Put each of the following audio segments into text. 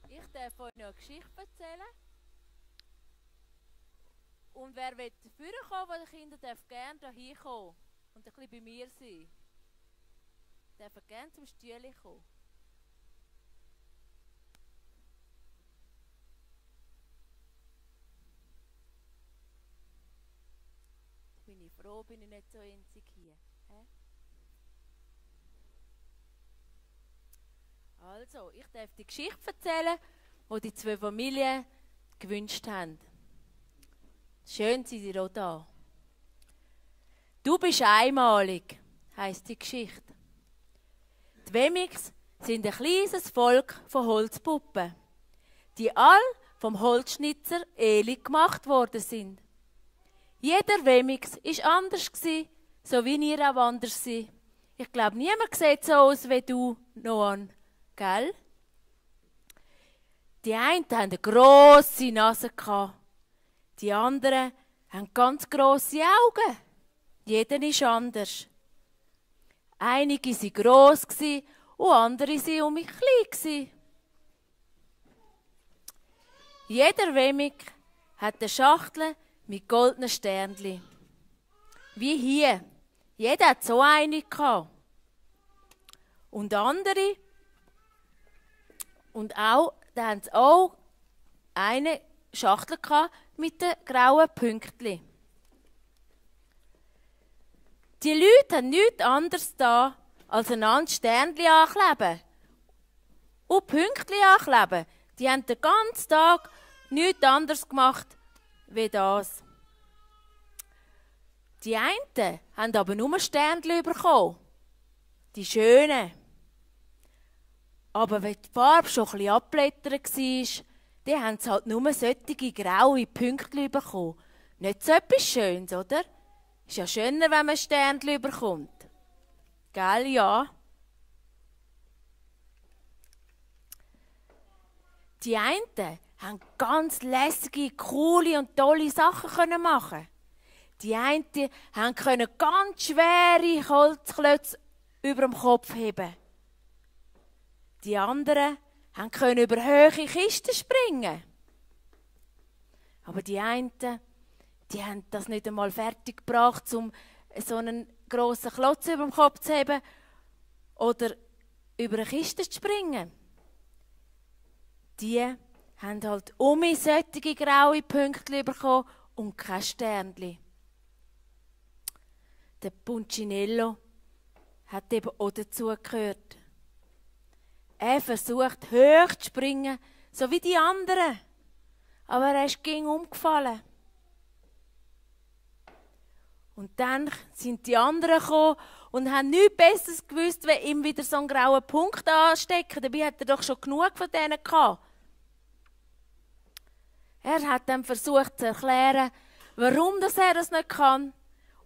Ich darf euch noch eine Geschichte erzählen. Und wer will vorkommen von den Kindern, darf gerne hier kommen und ein bisschen bei mir sein. Darf gerne zum Stühle kommen. Bin ich froh, bin ich nicht so einzig hier. Also, ich darf die Geschichte erzählen, die die zwei Familien gewünscht haben. Schön sind Sie auch da. Du bist einmalig, heisst die Geschichte. Die Wemmings sind ein kleines Volk von Holzpuppen, die all vom Holzschnitzer Eli gemacht worden sind. Jeder Wemmix war anders, so wie ihr auch anders seid. Ich glaube, niemand sieht so aus wie du, Noan. Gell? Die einen hatten eine grosse Nase, die anderen haben ganz grosse Augen. Jeder ist anders. Einige waren gross und andere waren um mich klein. Jeder Wemmig hat eine Schachtel mit goldenen Sternchen. Wie hier. Jeder hat so eine gehabt. Und andere, und auch, da haben sie auch eine Schachtel mit den grauen Pünktchen. Die Leute haben nichts anderes da, als einander Sternchen ankleben. Und Pünktchen ankleben. Die haben den ganzen Tag nichts anderes gemacht wie das. Die einen haben aber nur Sternchen bekommen. Die schönen. Aber wenn die Farbe schon ein bisschen abblättert war, dann haben sie halt nur solche graue Pünktchen bekommen. Nicht so etwas Schönes, oder? Ist ja schöner, wenn man Sternchen bekommt. Gell, ja? Die einen haben ganz lässige, coole und tolle Sachen machen. Die einen können ganz schwere Holzklötze über dem Kopf heben. Die anderen können über hohe Kisten springen. Aber die einen, die haben das nicht einmal fertig gebracht, um so einen grossen Klotz über dem Kopf zu heben oder über eine Kiste zu springen. Die haben halt solche graue Pünktchen bekommen und kein Sternchen. Der Punchinello hat eben auch dazugehört. Er versucht, hoch zu springen, so wie die anderen. Aber er ist umgefallen. Und dann sind die anderen gekommen und haben nichts Besseres gewusst, als ihm wieder so einen grauen Punkt anstecken. Dabei hat er doch schon genug von denen gehabt. Er hat dann versucht zu erklären, warum er das nicht kann.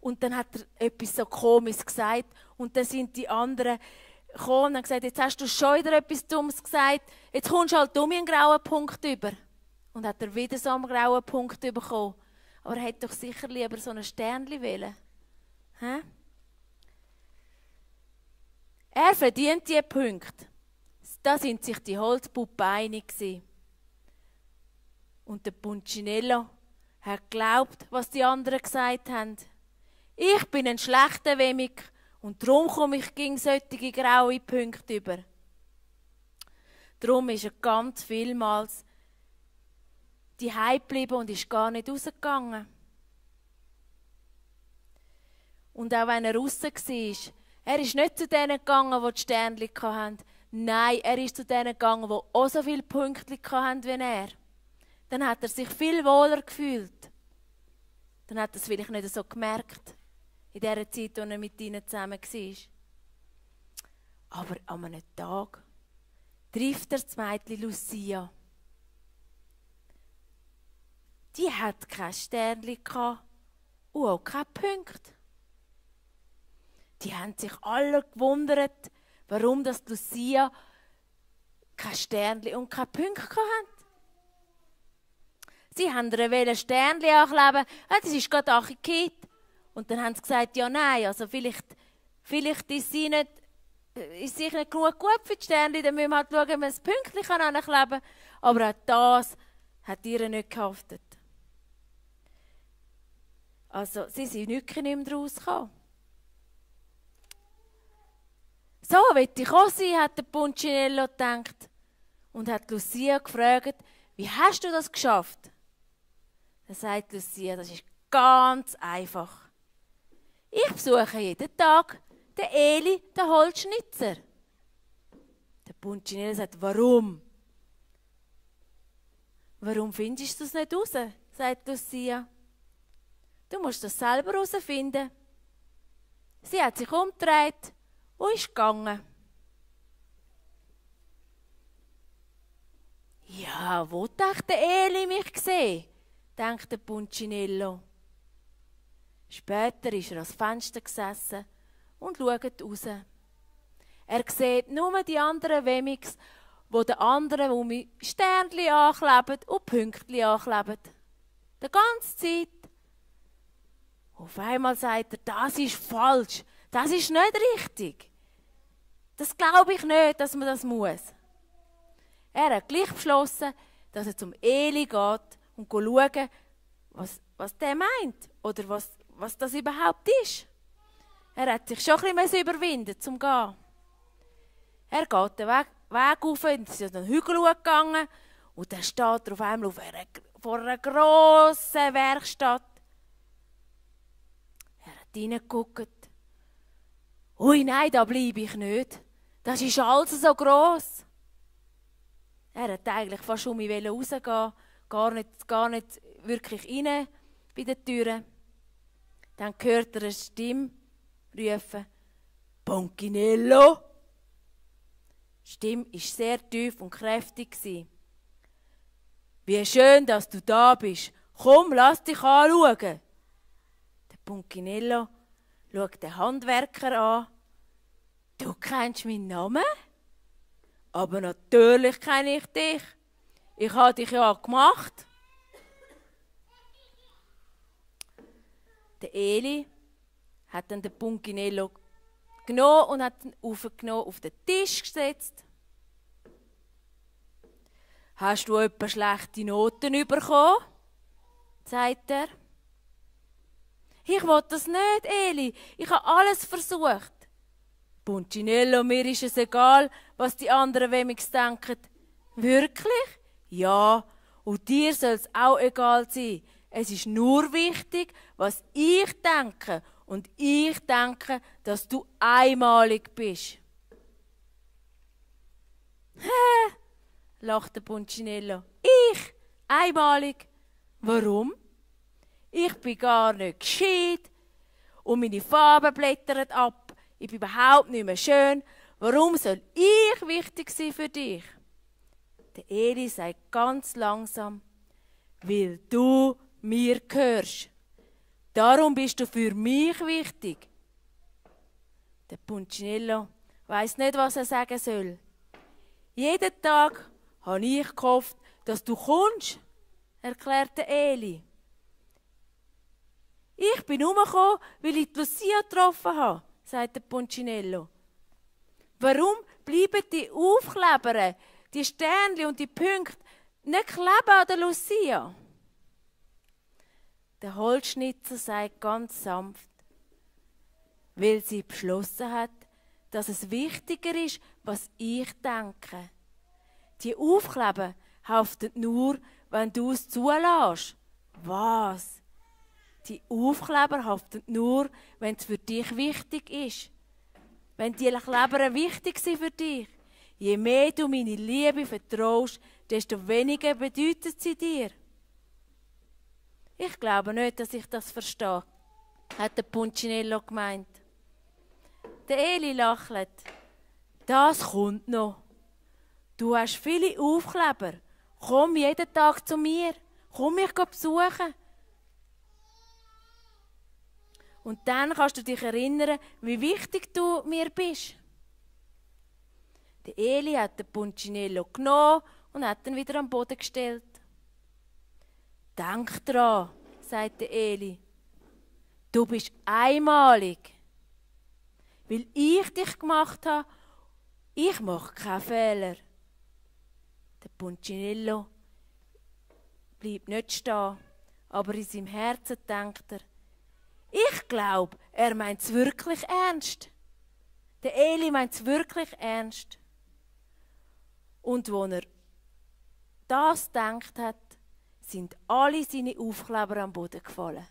Und dann hat er etwas so Komisches gesagt. Und dann sind die anderen gekommen und haben gesagt, jetzt hast du schon wieder etwas Dummes gesagt, jetzt kommst du halt einen grauen Punkt über. Und hat er wieder so einen grauen Punkt bekommen. Aber er hätte doch sicher lieber so ein Sternchen wollen. Hä? Er verdient diese Punkte. Da sind sich die Holzpuppen einig gewesen. Und der Punchinello hat geglaubt, was die anderen gesagt haben. Ich bin ein schlechter Wemmig und darum komme ich gegen solche graue Punkte über. Darum ist er ganz vielmals daheim geblieben und ist gar nicht rausgegangen. Und auch wenn er raus war, er ist nicht zu denen gegangen, die Sternchen hatten. Nein, er ist zu denen gegangen, die auch so viele Punkte hatten wie er. Dann hat er sich viel wohler gefühlt. Dann hat er es vielleicht nicht so gemerkt, in der Zeit, als er mit ihnen zusammen war. Aber an einem Tag trifft er das Mädchen Lucia. Die hat kein Sternchen und auch keine Punkte. Die haben sich alle gewundert, warum das Lucia kein Sternchen und keine Punkte hatte. Sie wollten ihr Sternchen ankleben, das ist gerade Achikit. Und dann haben sie gesagt, ja nein, also vielleicht ist sie nicht ist sicher nicht genug gut für die Sternchen, dann müssen wir halt schauen, ob man ein Pünktchen ankleben kann. Aber auch das hat ihr nicht gehaftet. Also, sie sind wirklich nicht mehr rausgekommen. So will ich auch sein, hat der Punchinello gedacht. Und hat Lucia gefragt, wie hast du das geschafft? Dann sagt Lucia, das ist ganz einfach. Ich besuche jeden Tag den Eli, den Holzschnitzer. Der Punchinello sagt, warum? Warum findest du es nicht raus? Sagt Lucia. Du musst das selber herausfinden. Sie hat sich umgedreht und ist gegangen. Ja, wo dachte der Eli mich gesehen? Denkt der Punchinello. Später ist er ans Fenster gesessen und schaut raus. Er sieht nur die anderen Wemmings, wo den anderen um Sternchen ankleben und Pünktchen ankleben. Die ganze Zeit. Auf einmal sagt er, das ist falsch, das ist nicht richtig. Das glaube ich nicht, dass man das muss. Er hat gleich beschlossen, dass er zum Eli geht und schauen, was der meint oder was das überhaupt ist. Er hat sich schon ein bisschen überwinden zum Gehen. Er geht den Weg auf, ist auf den Hügel gegangen und dann steht er auf einmal vor einer grossen Werkstatt. Er hat reingeguckt. Ui, nein, da bleibe ich nicht. Das ist alles so gross. Er hat eigentlich fast um mich rausgehen, gar nicht wirklich rein bei den Türen. Dann hört er eine Stimme rufen, «Punchinello!» Die Stimme war sehr tief und kräftig. «Wie schön, dass du da bist. Komm, lass dich anschauen!» Der Punchinello schaut den Handwerker an. «Du kennst meinen Namen? Aber natürlich kenne ich dich. Ich habe dich ja gemacht.» Der Eli hat dann den Punchinello genommen und hat ihn aufgenommen, auf den Tisch gesetzt. «Hast du etwa schlechte Noten bekommen?» sagt er. «Ich will das nicht, Eli. Ich habe alles versucht.» «Punchinello, mir ist es egal, was die anderen wemmings denken.» «Wirklich?» «Ja, und dir soll es auch egal sein. Es ist nur wichtig, was ich denke. Und ich denke, dass du einmalig bist.» «Hä?» lacht der Punchinello. «Ich? Einmalig? Warum? Ich bin gar nicht gescheit und meine Farben blättern ab. Ich bin überhaupt nicht mehr schön. Warum soll ich wichtig sein für dich?» Der Eli sagt ganz langsam, «Weil du mir gehörst. Darum bist du für mich wichtig.» Der Punchinello weiss nicht, was er sagen soll. «Jeden Tag habe ich gehofft, dass du kommst», erklärte Eli. «Ich bin herumgekommen, weil ich die Lucia getroffen habe», sagt der Punchinello. «Warum bleiben die Aufkleber, die Sternchen und die Punkte, nicht kleben an der Lucia?» Der Holzschnitzer sagt ganz sanft, weil sie beschlossen hat, dass es wichtiger ist, was ich denke. Die Aufkleber haften nur, wenn du es zulässt. Was? Die Aufkleber haften nur, wenn es für dich wichtig ist. Wenn die Kleber wichtig sind für dich. Je mehr du meine Liebe vertraust, desto weniger bedeutet sie dir. Ich glaube nicht, dass ich das verstehe, hat der Punchinello gemeint. Der Eli lacht. Das kommt noch. Du hast viele Aufkleber. Komm jeden Tag zu mir. Komm mich besuchen. Und dann kannst du dich erinnern, wie wichtig du mir bist. Der Eli hat den Punchinello genommen und hat ihn wieder am Boden gestellt. «Denk dran», sagt der Eli. «Du bist einmalig, weil ich dich gemacht habe Ich mache keinen Fehler. Der Punchinello bleibt nicht stehen, aber in seinem Herzen denkt er, ich glaube, er meint es wirklich ernst. Der Eli meint es wirklich ernst. Und als er das gedacht hat, sind alle seine Aufkleber am Boden gefallen.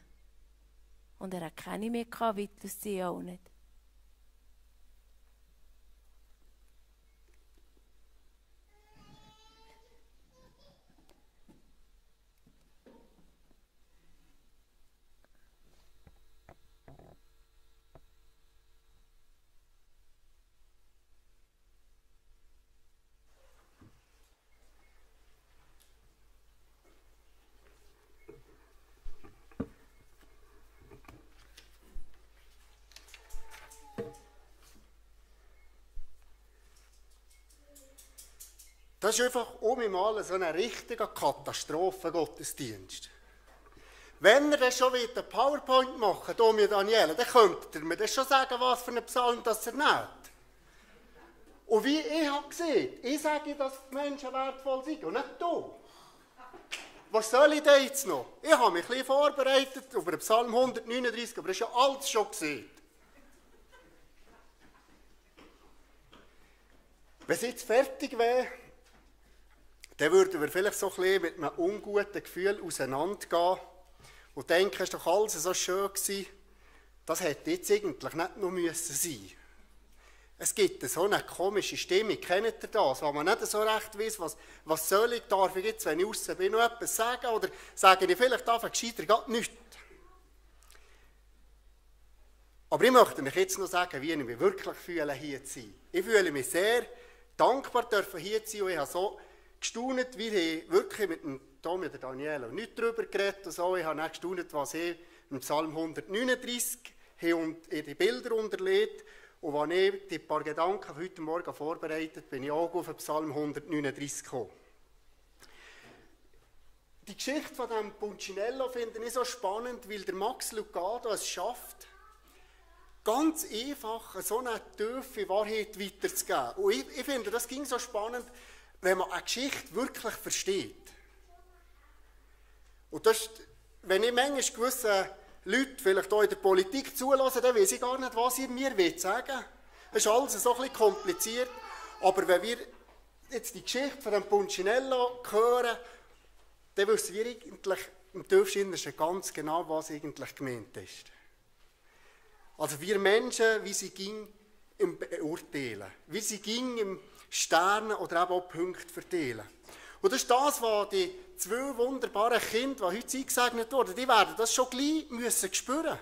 Und er hat keine mehr gehabt, Vitus sie auch nicht. Das ist einfach mal so ein richtiger Katastrophengottesdienst. Wenn ihr das schon wieder PowerPoint machen wollt, Daniela, dann könnt ihr mir das schon sagen, was für einen Psalm das ihr nehmt. Und wie ich habe gesehen, ich sage, dass die Menschen wertvoll sind und nicht du. Was soll ich denn jetzt noch? Ich habe mich ein bisschen vorbereitet über den Psalm 139, aber das ist ja alles schon gesehen. Wenn es jetzt fertig wäre, dann würden wir vielleicht so ein bisschen mit einem unguten Gefühl auseinandergehen und denken, es war doch alles so schön gewesen. Das hätte jetzt eigentlich nicht noch müssen sein. Es gibt so eine komische Stimmung, kennt ihr das? Wo man nicht so recht weiss, was soll ich, darf ich jetzt, wenn ich raus bin, noch etwas sagen? Oder sage ich vielleicht einfach gescheiter gar nichts? Aber ich möchte euch jetzt noch sagen, wie ich mich wirklich fühle, hier zu sein. Ich fühle mich sehr dankbar, dürfen hier zu sein, und ich habe so gestaunt, wie ich wirklich mit der Daniela nicht darüber geredet und so. Ich habe auch gestaunt, was ich im Psalm 139 und in die Bilder unterlegt. Und als ich die paar Gedanken heute Morgen vorbereitet, bin ich auch auf den Psalm 139 gekommen. Die Geschichte von diesem Punchinello finde ich so spannend, weil der Max Lucado es schafft, ganz einfach so eine tiefe Wahrheit weiterzugeben. Und ich finde, das ging so spannend, wenn man eine Geschichte wirklich versteht. Und das, wenn ich manchmal gewisse Leute, vielleicht auch in der Politik, zulasse, dann weiss ich gar nicht, was ihr mir sagen wollt. Das ist alles so ein bisschen kompliziert. Aber wenn wir jetzt die Geschichte von dem Punchinello hören, dann wissen wir eigentlich im tiefsten Innersten ganz genau, was eigentlich gemeint ist. Also wir Menschen, wie sie ging im Beurteilen, wie sie ging im Sterne oder eben auch Punkte verteilen. Und das ist das, was die zwei wunderbaren Kinder, die heute eingesegnet wurden, die werden das schon gleich müssen spüren.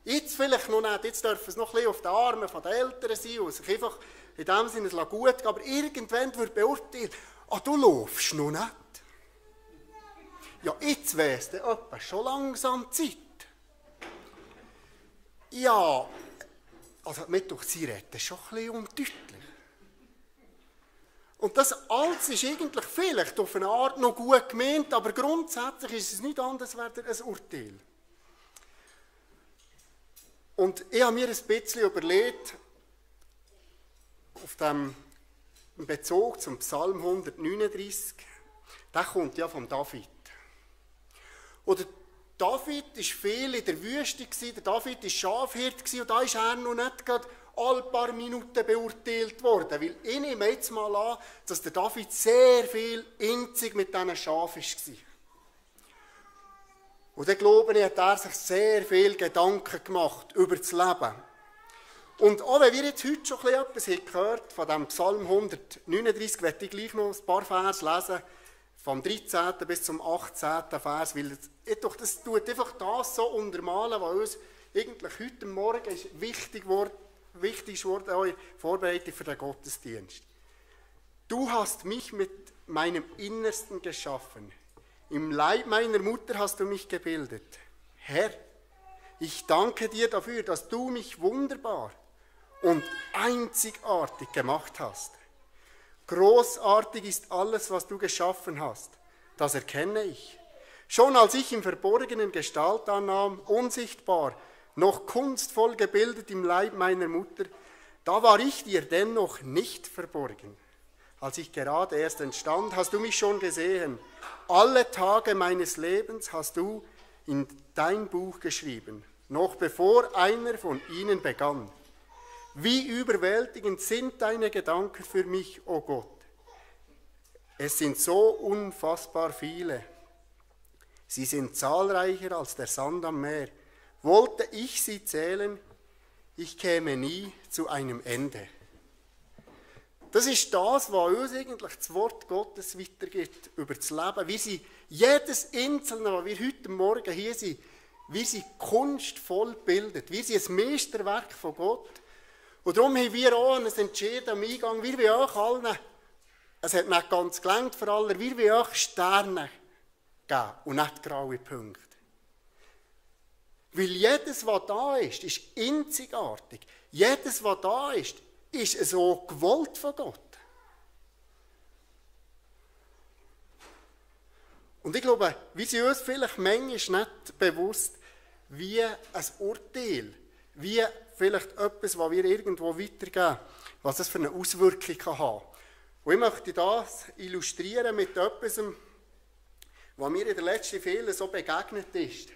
Jetzt vielleicht noch nicht, jetzt dürfen sie noch ein bisschen auf den Armen der Eltern sein und sich einfach in dem Sinne gut gehen, aber irgendwann wird beurteilt, du laufst noch nicht. Ja, jetzt wäre es dann schon langsam Zeit. Ja, also mit durch sie reden schon ein bisschen undeutlich. Und das alles ist eigentlich vielleicht auf eine Art noch gut gemeint, aber grundsätzlich ist es nicht anders als ein Urteil. Und ich habe mir ein bisschen überlegt, auf dem Bezug zum Psalm 139, der kommt ja von David. Oder David war viel in der Wüste, der David war Schafhirt und da ist er noch nicht gerade alle paar Minuten beurteilt worden. Weil ich nehme jetzt mal an, dass der David sehr viel einzig mit diesen Schafen war. Und dann glaube ich, hat er sich sehr viel Gedanken gemacht über das Leben. Und auch wenn wir jetzt heute schon etwas gehört von diesem Psalm 139, werde ich gleich noch ein paar Vers lesen, vom 13. bis zum 18. Vers, weil das tut einfach das so untermalen, was uns eigentlich heute Morgen ist wichtig ist worden, auch in Vorbereitung für den Gottesdienst. Du hast mich mit meinem Innersten geschaffen. Im Leib meiner Mutter hast du mich gebildet. Herr, ich danke dir dafür, dass du mich wunderbar und einzigartig gemacht hast. Großartig ist alles, was du geschaffen hast. Das erkenne ich. Schon als ich im Verborgenen Gestalt annahm, unsichtbar, noch kunstvoll gebildet im Leib meiner Mutter, Da war ich dir dennoch nicht verborgen. Als ich gerade erst entstand, hast du mich schon gesehen. Alle Tage meines Lebens hast du in dein Buch geschrieben, noch bevor einer von ihnen begann. Wie überwältigend sind deine Gedanken für mich, o Gott. Es sind so unfassbar viele. Sie sind zahlreicher als der Sand am Meer. Wollte ich sie zählen, ich käme nie zu einem Ende. Das ist das, was uns eigentlich das Wort Gottes weitergibt über das Leben. Wir sind jedes Einzelne, was wir heute Morgen hier sind, wir sind kunstvoll gebildet. Wir sind ein Meisterwerk von Gott. Und darum haben wir auch einen Entscheid am Eingang. Wir wollen auch allen, es hat nicht ganz gelangt für alle, wir wollen auch Sterne geben und nicht graue Punkte. Weil jedes, was da ist einzigartig. Jedes, was da ist so gewollt von Gott. Und ich glaube, wir sind uns vielleicht manchmal nicht bewusst, wie ein Urteil, wie vielleicht etwas, was wir irgendwo weitergeben, was das für eine Auswirkung kann haben. Und ich möchte das illustrieren mit etwas, was mir in der letzten Fehler so begegnet ist.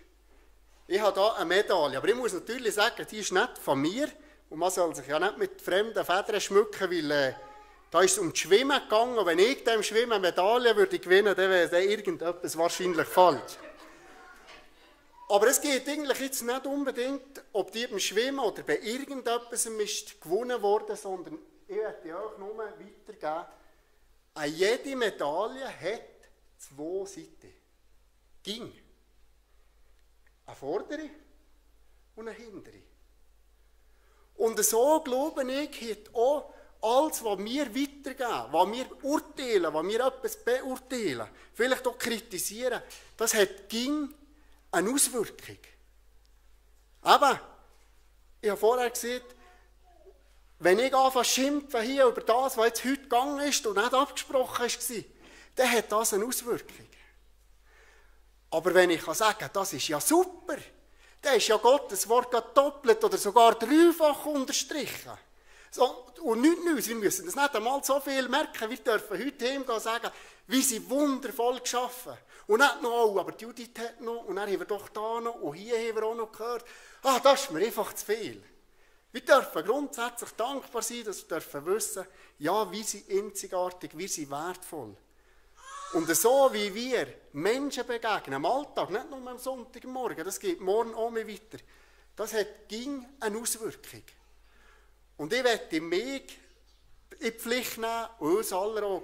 Ich habe hier eine Medaille, aber ich muss natürlich sagen, die ist nicht von mir. Und man soll sich ja nicht mit fremden Federn schmücken, weil da ist es um das Schwimmen gegangen. Und wenn ich dem Schwimmen eine Medaille würde gewinnen, dann wäre irgendetwas wahrscheinlich falsch. Aber es geht eigentlich jetzt nicht unbedingt, ob die beim Schwimmen oder bei irgendetwas ist gewonnen worden, sondern ich möchte euch nur weitergeben, jede Medaille hat 2 Seiten. Ging. Eine vordere und eine hintere. Und so, glaube ich, hat auch alles, was wir weitergeben, was wir urteilen, was wir etwas beurteilen, vielleicht auch kritisieren, das hat ging eine Auswirkung. Aber, ich habe vorher gesagt, wenn ich anfange zu schimpfen hier über das, was jetzt heute gegangen ist und nicht abgesprochen war, dann hat das eine Auswirkung. Aber wenn ich sagen kann, das ist ja super, dann ist ja Gottes Wort doppelt oder sogar dreifach unterstrichen. So, und nichts Neues, wir müssen das nicht einmal so viel merken. Wir dürfen heute hingehen und sagen, wir sind wundervoll geschaffen. Und nicht noch, aber Judith hat noch, und dann haben wir doch da noch, und hier haben wir auch noch gehört. Das ist mir einfach zu viel. Wir dürfen grundsätzlich dankbar sein, dass wir dürfen wissen, ja, wir sind einzigartig, wir sind wertvoll. Und so wie wir Menschen begegnen, im Alltag, nicht nur am Sonntagmorgen, das geht morgen auch mehr weiter, das hat eine Auswirkung. Und ich möchte mich in die Pflicht nehmen, und uns alle auch,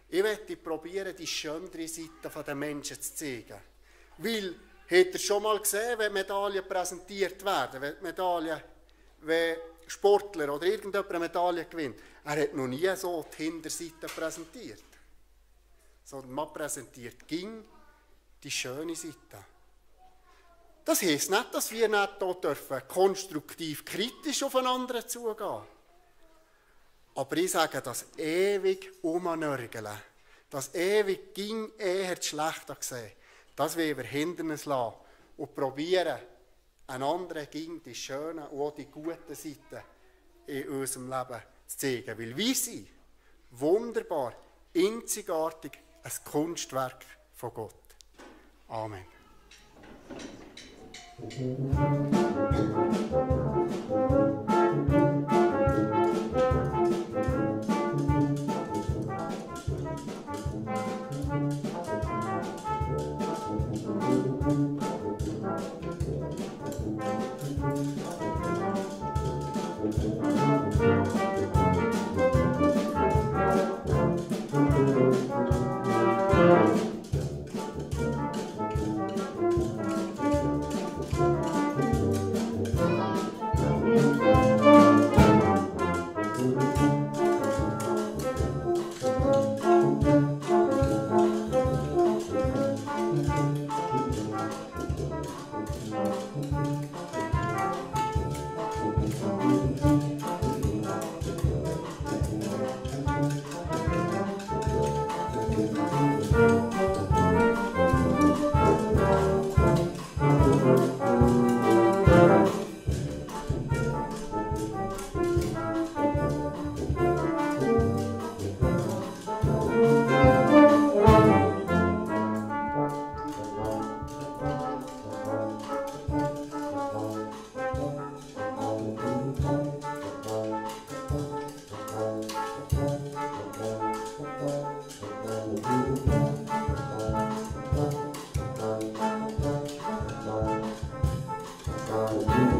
ich möchte probieren, die schönere Seite der Menschen zu zeigen. Weil, habt ihr schon mal gesehen, wenn Medaillen präsentiert werden, wenn Sportler oder irgendjemand eine Medaille gewinnt, er hat noch nie so die Hinterseite präsentiert. Sondern man präsentiert die schöne Seite. Das heisst nicht, dass wir nicht hier dürfen konstruktiv kritisch auf einen anderen zugehen. Aber ich sage, das ewig umnörgeln, das ewig eher das Schlechte sehen, das wollen wir hinter uns lassen und probieren, einander die schönen und auch die guten Seiten in unserem Leben zu zeigen. Weil wir sind wunderbar, einzigartig, ein Kunstwerk von Gott. Amen. Danke.